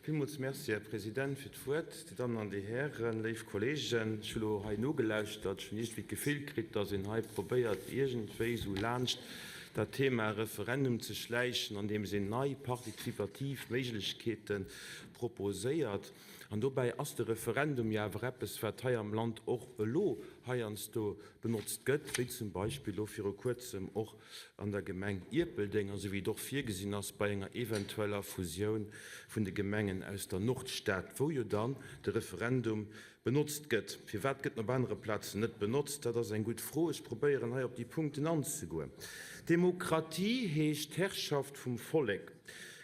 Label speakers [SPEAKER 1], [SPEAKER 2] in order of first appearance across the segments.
[SPEAKER 1] Villmools Merci, Här President, fir d'Wuert. Dir Dammen an Dir Hären, léif Kolleegen, ech hu lo hei nogelauschtert. Ech hunn iergendwéi d'Gefill kritt, dass een hei probéiert, iergendwéi esou laanscht dat Thema Referendum ze schläichen, andeems een nei partizipativ Méiglechkeete proposéiert. An dobäi ass de Referendum jo awer eppes, wat hei am Land och elo heiansdo benotzt gëtt, wéi zum Beispill elo viru Kuerzem och an der Gemeng Ierpeldeng, esou wéi et och virgesinn ass bei enger eventueller Fusioun vun de Gemengen aus der Nordstad, wou jo dann de Referendum benotzt gëtt. Firwat gëtt en op anere Plazen net benotzt? Dat ass eng gutt Fro. Ech probéieren hei op déi Punkten anzegoen. Demokratie heescht Herrschaft vum Vollek.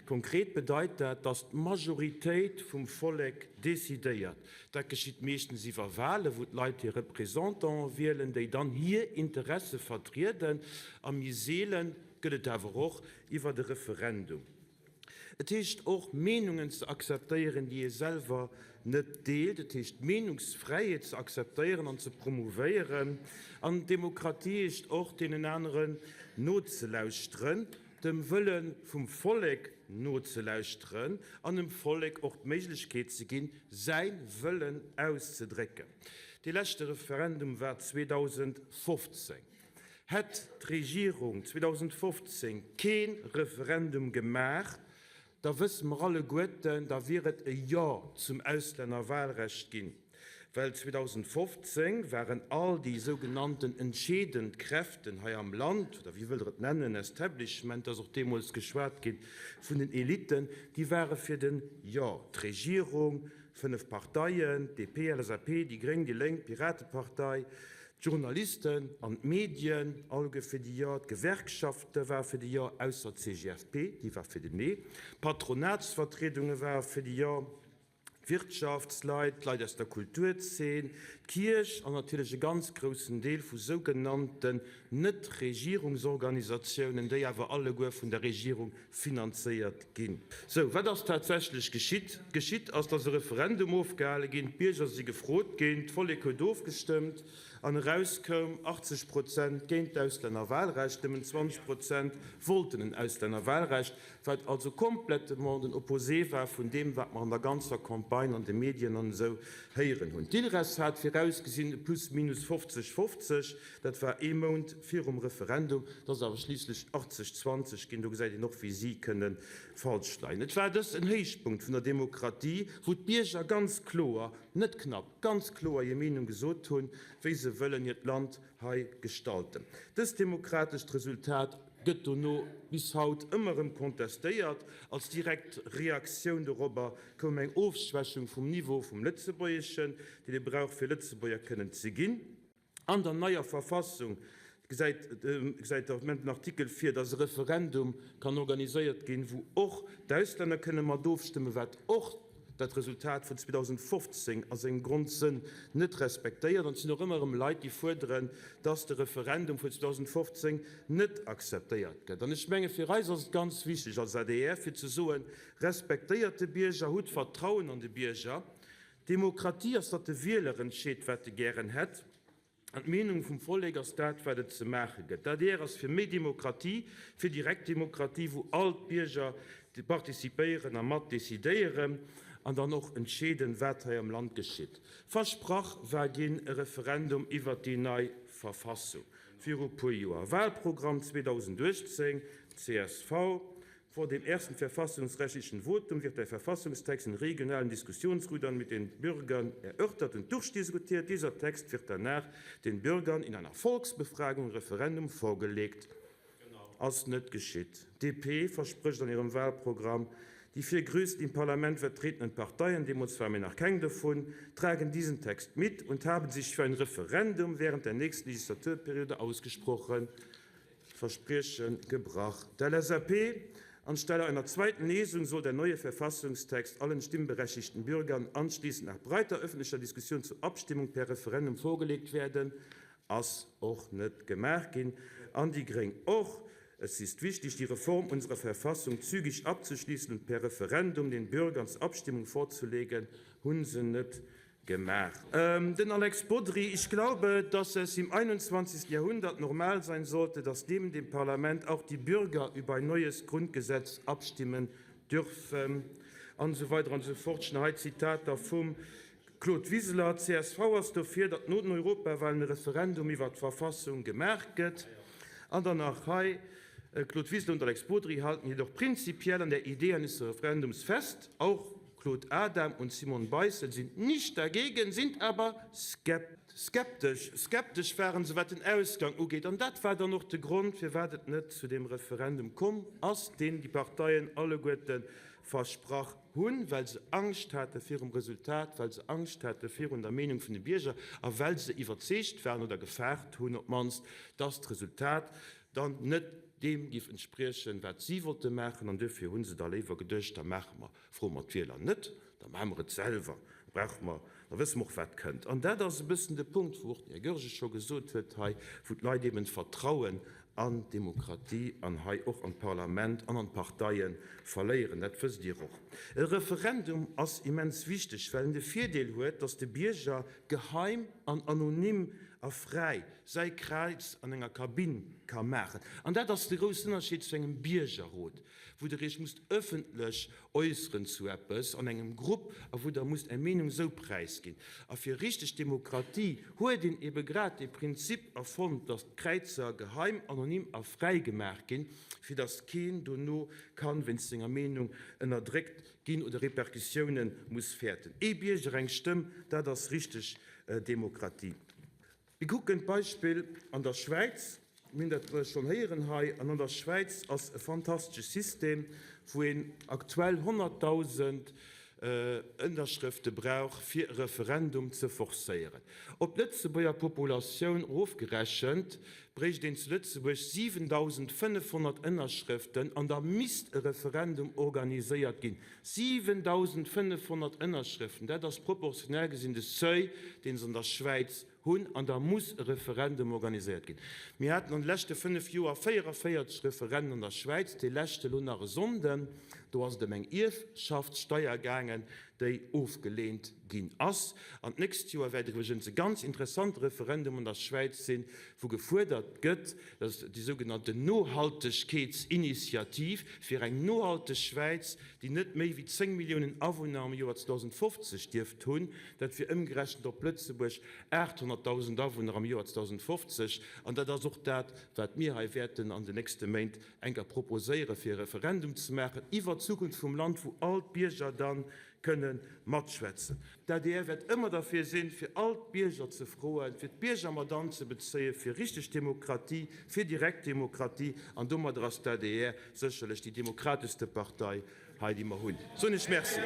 [SPEAKER 1] Konkret bedeit dat, datt d'Majoritéit vum Vollek decidéiert. Dat geschitt meeschtens iwwer Wahlen, wou d'Leit hir Représentanten wielen, déi dann hir Interesse vertrieden. A méi seele gëtt et awer och iwwer e Referendum. Et heescht och, Meenungen ze akzeptéieren, déi ee selwer net deelt. Et heescht, d'Meenungsfräiheet ze akzeptéieren an ze promouvéieren. An Demokratie heescht och, deenen aneren nozelauschteren. dem Wëlle vum Vollek nozelauschteren an dem Vollek och d'Méiglechkeet ze ginn, säi Wëllen auszedrécken. Dee leschte Referendum war 2015. Hätt d'Regierung 2015 kee Referendum gemaach, Da wësse mer alleguerten, da wier et e Jo zum Auslännerwahlrecht ginn, well 2015 waren all déi sougenannten entscheedend Kräften hei am Land, oder wéi wëllt Der et nennen, Establishment ass och deemools geschwat ginn vun den Eliten, déi ware fir den Jo. D'Regierung, 5 Parteien, DP, LSAP, déi Gréng, déi Lénk, d'Piratepartei, d'Journalisten an d'Medien, alleguer fir de Jo, d'Gewerkschafte ware fir de Jo, ausser d'CGFP, déi war fir den Nee, d'Patronatsvertriedunge ware fir de Jo, d'Wirtschaftsleit, d'Leit aus der Kulturzeen, d'Kierch an natierlech e ganz groussen Deel vu sougenannten Net-Regierungsorganisatiounen, déi awer alleguer vun der Regierung finanzéiert ginn. Sou, wat ass tatsächlech geschitt? Geschitt ass, dass e Referendum ofgehale ginn, d'Bierger si gefrot ginn, d'Vollek huet ofgestëmmt an eraus koum, 80 Prozent géint d'Auslännerwahlrecht, nëmmen 20 Prozent wollten en Auslännerwahlrecht, wat also komplettement den Opposé war vun deem, wat mer an der ganzer Campagne an de Medien an esou héieren hunn. D'ILRES hat virausgesinn e plus minus 50, 50. Dat war ee Mount virum Referendum. Et ass awer schliisslech 80, 20 ginn. Do gesäit een och, wéi si kënne falsch leien. Et war dëst en Héichpunkt vun der Demokratie, wou d'Bierger ganz kloer, net knapp, ganz kloer hir Meenung gesot hunn, wéi se wëllen hiert Land hei gestalten. Dëst demokratescht Resultat gëtt dono bis haut ëmmer erëm contestéiert. Als direkt Reaktioun dorobber koum eng Ofschwächung vum Niveau vum Lëtzebuergeschen, deen ee brauch fir Lëtzebuerger kënnen ze ginn. An der neier Verfassung gesäit gesäit den Artikel vir, dass e Referendum kann organiséiert ginn, wou och d'Auslänner kënne mat ofstëmmen, wat och dat Resultat vun 2015 a sengem Grondsënn net respektéiert. An et sinn och ëmmer erëm Leit, déi fuerderen, dass de Referendum vun 2015 net akzeptéiert gëtt. An ech menge fir eis ass et ganz wichteg als adr, fir ze soen, Respektéiert de Bierger, hutt Vertrauen an de Bierger, Demokratie ass, datt de Wieler entscheet, wat e gären hätt, an d'Meenung vum Vollek ass dat, wat et ze maache gëtt. D'adr ass fir méi Demokratie, fir direkt Demokratie, wou all d'Bierger participéieren a mat decidéieren an dann och entscheeden, wat hei am Land geschitt. Versprach war ginn e Referendum iwwert déi nei Verfassung viru puer Joer. Wahlprogramm 2018, csv, Vor dem ersten verfassungsrechtlichen Votum wird der Verfassungstext in regionalen Diskussionsrudern mit den Bürgern erörtert und durchdiskutiert. Dieser Text wird danach den Bürgern in einer Volksbefragung, Referendum, vorgelegt. Ass net geschitt. DP versprécht an hirem Wahlprogramm, Die vier größten im Parlament vertretenen Parteien, deemools war mir nach keng dovun, tragen diesen Text mit und haben sich für ein Referendum während der nächsten Legislaturperiode ausgesprochen. Versprieche gebrach. D'LSAP, Anstelle einer zweiten Lesung soll der neue Verfassungstext allen stimmberechtigten Bürgern anschließend nach breiter öffentlicher Diskussion zur Abstimmung per Referendum vorgelegt werden. Ass och net gemaach ginn. An déi Gréng och, Es ist wichtig, die Reform unserer Verfassung zügig abzuschließen und per Referendum den Bürgern zur Abstimmung vorzulegen, hu se net Gemaach. Den Alex Bodry, Ich glaube, dass es im 21. Jahrhundert normal sein sollte, dass neben dem Parlament auch die Bürger über ein neues Grundgesetz abstimmen dürfen. An esou weider an esou fort. Ech hunn hei Zitater vum Claude Wiseler, Csv ass dofir, datt no den Europawahlen e Referendum iwwer d'Verfassung gemaach gëtt. An dann nach hei, Claude Wiseler und Alex Bodry halten jedoch prinzipiell an der Idee eines Referendums fest. Auch Claude Adam und Simone Beissel sind nicht dagegen, sind aber skeptisch. Skeptesch waren se, wat den Ausgang ugeet. An dat war dann och de Grond, firwat et net zu deem Referendum komm ass, deen déi Parteien alleguerte versprach hunn, well se Angscht hate virum Resultat, well se Angscht hate virun der Meenung vun de Bierger a well se iwwerzeegt waren oder gefaart hunn op d'mannst, dass d'Resultat dann net deem géif entspriechen, wat si wollte maachen. An duerfir hu se da léiwer geduecht, da maache mer, froe mer d'Wieler net, da maache mer et selwer, da brauche mer, da wësse mer och, wat kënnt. An dat ass e bëssen de Punkt, wou och den Här Goergen scho gesot huet hei, wou d'Leit eben d'Vertrauen an d'Demokratie an hei och an d'Parlament an an d'Parteie verléieren. Dat wësst Dir och. E Referendum ass immens wichteg, well en de Virdeel huet, dass de Bierger geheim an anonym a fräi säi Kräiz an enger Kabinn ka maachen. An dat ass de groussen Ënnerscheed zu engem Biergerrot, wou Der Iech musst ëffentlech äusseren zu eppes an engem Grupp a wou Der musst Är Meenung esou präisginn. A fir richteg Demokratie huet een ebe grad dee Prinzip erfonnt, dass d'Kräizer geheim, anonym a fräi gemaach ginn, fir dass keen dono kann wéinst senger Meenung ënnerdréckt ginn oder Repercussioune muss fäerten. Ee Bierger, eng Stëmm, dat ass richteg Demokratie. Mir kucken d'Beispill an der Schwäiz, mir hunn dat schonn héieren hei, an an der Schwäiz ass e fantastesche System, wou een aktuell 100.000 Ënnerschrëfte brauch, fir e Referendum ze forcéieren. Op d'Lëtzebuerger Populatioun erofgerechent, bréicht een zu Lëtzebuerg 7.500 Ënnerschrëften an da misst e Referendum organiséiert ginn. 7.500 Ënnerschrëften, dat ass proportionell gesinn de Seuil, deen se an der Schwäiz hunn, an da muss e Referendum organiséiert ginn. Mir haten an de leschte 5 Joer 44 Referenden an der Schwäiz, dee leschte elo nach e Sonnden, do ass et ëm eng Ierfschaftssteier gaangen, déi ofgeleent ginn ass. An d'nächst Joer wäert iwwregens e ganz interessante Referendum an der Schwäiz sinn, wou gefuerdert gëtt, dat ass déi sougenannten Nohaltegkeetsinitiativ, fir eng nohalteg Schwäiz, déi net méi wéi 10 Milliounen Awunner am Joer 2050 dierft hunn, dat wier ëmgerechent op Lëtzebuerg 800.000 Awunner am Joer 2050. An dat ass och dat, wat mir hei wäerten an den nächste Méint enker proposéieren, fir e Referendum ze maachen iwwert d'Zukunft vum Land, wou all d'Bierger dann kënne matschwätzen. D'adr wäert ëmmer derfir sinn, fir all d'Bierger ze froen, fir d'Bierger mat anzebezéien, fir richteg Demokratie, fir direkt Demokratie. An domadder ass d'adr sécherlech déi demokrateschste Partei hei, déi mer hunn. Soen ech Merci.